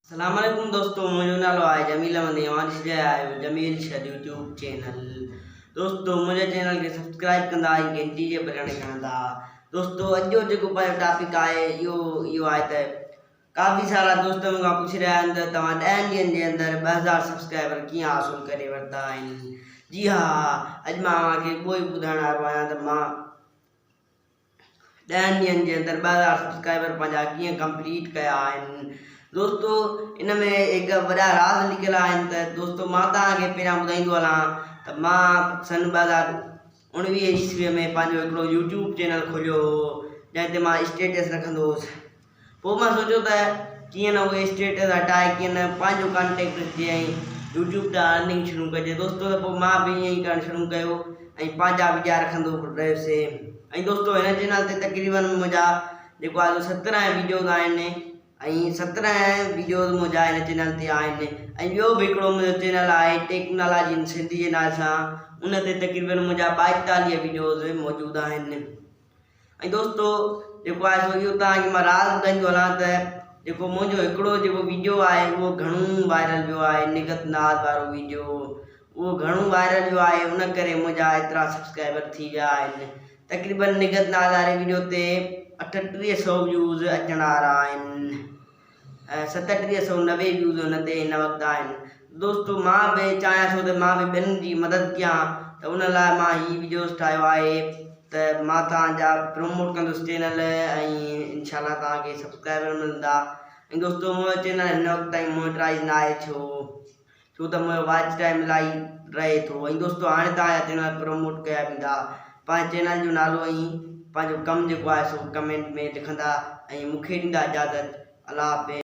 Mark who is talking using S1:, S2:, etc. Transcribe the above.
S1: السلام عليڪم دوستو منهنجو نالو آهي جميل احمد ۽ اوهان ڏسي رهيا آهيو جميل شر يوٽيوب چينل دوستو منهنجي چينل کي سبسڪرائب ڪندا ۽ گهنٽي جي بٽڻ کي هڻندا دوستو اڄ جو جيڪو پنهنجو ٽاپڪ آهي اهو اهو آهي ته ڪافي سارا دوست مون کان پڇي رهيا آهن ته توهان ڏهن ڏينهن جي اندر 2000 سبسڪرائبر ڪيئن حاصل ڪري ورتا آهن جي ها اڄ مان اوهان کي اهو ئي ٻڌائڻ وارو آهيان ته مان ڏهن ڏينهن جي اندر 2000 سبسڪرائبر پنهنجا ڪيئن ڪمپليٽ ڪيا آهن دوستو ان ۾ هڪ وڏا راز لکيل آهن ته دوستو مان توهان کي پهريان ٻڌائيندو هلان ته مان سن 2019 عيسوي ۾ پنهنجو هڪڙو يوٽيوب چينل کوليو هو جنهن تي مان اسٽيٽس رکندو هوس پوء مان سوچيو ته ڪيئن نه اهي اسٽيٽس هٽائي ڪيئن نه پنهنجو ڪانٽيڪٽ رکجي ۽ يوٽيوب تان ارننگ شروع ڪجي دوستو ته پوء مان به ائين ئي ڪرڻ شروع ڪيو ۽ پنهنجا وڊيا رکندو رهيس ۽ دوستو هن چينل تي تقريبن منهنجا جيڪو آهي سو 17 وڊيوز آهن ۽ 17 وڊيوز منهنجا هن چينل تي آهن ۽ ٻيو به هڪڙو منهنجو چينل آهي ٽيڪنالاجي ان سنڌي جي نالي سان ان تي تقريبن منهنجا 42 وڊيوز موجود آهن ۽ دوستو جيڪو آهي سو اهو توهان کي مان راز ٻڌائيندو هلان ته جيڪو منهنجو هڪڙو جيڪو ويڊيو آهي اهو گهڻو وائرل ويو آهي نگهت ناز وارو ويڊيو اهو گهڻو وائرل ويو آهي ان ڪري منهنجا ايترا سبسڪرائبر ٿي ويا آهن تقريبن نگهت ناز واري ويڊيو تي 38 سو ويوز اچڻ وارا آهن 3790 ويوز ان تي هن وقت آهن دوستو مان به چاهيان ٿو ته مان به ٻين جي مدد ڪيان ته ان لاء مان هي ويڊيوز ٺاهيو آهي ته مان توهان جا پروموٽ ڪندس چينل ۽ انشاء الله توهان کي سبسڪرائبر ملندا ۽ دوستو منهنجو چينل هن وقت تائين مونيٽرائز نه آهي ٿيو ڇو ته منهنجو واچ ٽائيم الائي رهي ٿو ۽ دوستو هاڻي توهان جا چينل پروموٽ ڪيا ويندا پنهنجي چينل جو نالو ۽ پنهنجو ڪم جيڪو آهي سو ڪمينٽ ۾ لکندا ۽ مونکي ڏيندا اجازت الله حافظ.